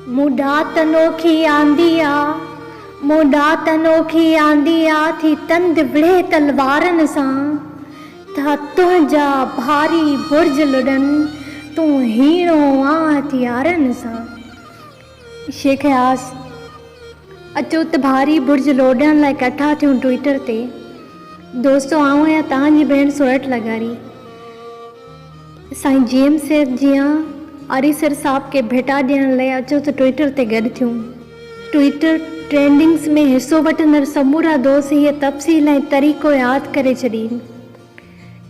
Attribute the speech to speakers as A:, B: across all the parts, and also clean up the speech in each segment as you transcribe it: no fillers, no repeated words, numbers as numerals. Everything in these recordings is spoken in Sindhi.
A: مون ڏات انوکي آندي آ، مون ڏات انوکي آندي آ، ٿي تند وڙهي تلوارن سان، ٿا تنهنجا ڀاري برج لڏن، تون هيڻو آن هٿيارن سان. شيخ اياز، اچو ته ڀاري برج لوڏڻ لاء ڪٺا ٿيون ٽوئيٽر تي. دوستو آئون آهيان توهان جي ڀيڻ سورٺ لغاري. سائين جي ايم سيد جيان آريسر صاحب کي ڀيٽا ڏيڻ لئه اچو ته ٽوئيٽر تي گڏ ٿيون. ٽوئيٽر ٽرينڊنگز ۾ حصو وٺندڙ سمورا دوست هيء تفصيل ۽ طريقو ياد ڪري ڇڏين.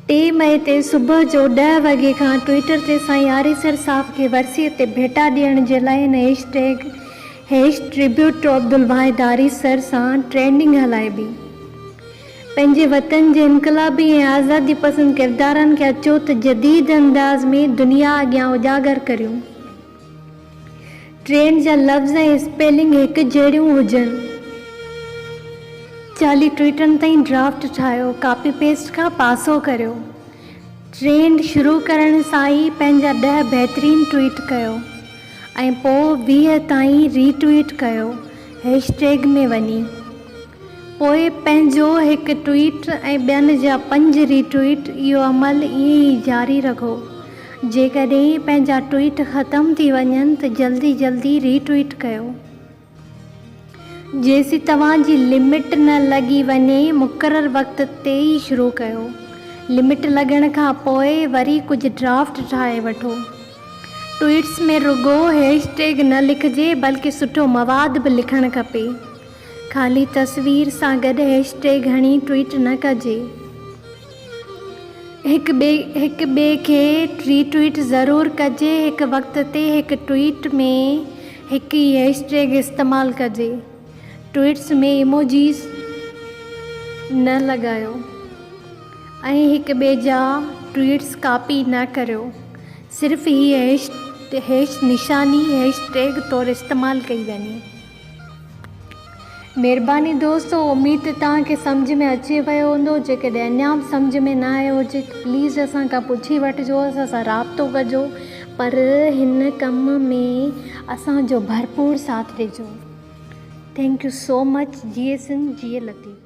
A: ٽي مئي تي صبح جو ڏهه وڳي کان ٽوئيٽر تي سائين آريسر صاحب کي ورسيء تي ڀيٽا ڏيڻ جي لاء هن hash tag hash tribute to Abdul Wahid Arisar سان ٽرينڊنگ هلائبي. پنهنجي وطن جي انقلابي ۽ آزادي پسند ڪردارن کي اچو ته جديد انداز ۾ دنيا اڳيان اجاگر ڪريون. ٽرينڊ جا لفظ ۽ اسپيلنگ هڪ جهڙيون هجن. 40 ٽوئيٽن تائين ڊرافٽ ٺاهيو، ڪاپي پيسٽ کان پاسو ڪريو. ٽرينڊ شروع ڪرڻ سان ئي پنهنجا ڏهه بهترين ٽوئيٽ ڪيو ۽ پوء 20 تائين ري ٽوئيٽ ڪيو هيش ٽيگ ۾ وڃي. پوء پنهنجو هڪ ٽوئيٽ ۽ ٻين جا پنج ري ٽوئيٽ اهو عمل ائين ئي جاري رکو. جيڪڏهن پنهنجا ٽوئيٽ ختم ٿي وڃن ته جلدي جلدي ري ٽوئيٽ ڪيو. جيسين توهان جي لمٽ نه لڳي وڃي مقرر وقت تي ئي شروع ڪيو. لمٽ لڳڻ کان پوء وري ڪجهه ڊرافٽ ٺاهي وٺو. ٽوئيٽس ۾ رڳو هيش ٽيگ نه لکجي بلڪه سٺو مواد به لکڻ کپي. خالي تصوير سان گڏ هيش ٽيگ هڻي ٽوئيٽ نه ڪجي. هڪ ٻئي هڪ ٻئي کي ري ٽوئيٽ ضرور ڪجي. هڪ وقت تي هڪ ٽوئيٽ ۾ هڪ ئي هيش ٽيگ استعمال ڪجي. ٽوئيٽس ۾ ايموجيز نه لڳايو ۽ هڪ ٻئي جا ٽوئيٽس ڪاپي نه ڪريو. صرف هي هيش نشاني هيش ٽيگ طور استعمال ڪئي وڃي. مھرباني دوستو اميد ته توهان کي سمجھ ۾ اچي ويو هوندو جيڪڏهن اڃا به سمجھ ۾ نه آيو هجي ته پليز اسان کان پڇي وٺجو اسان سان رابطو ڪجو پر هن ڪم ۾ اسان جو ڀرپور ساٿ ڏجو thank you so much Jeay Sindh Jeay Latif.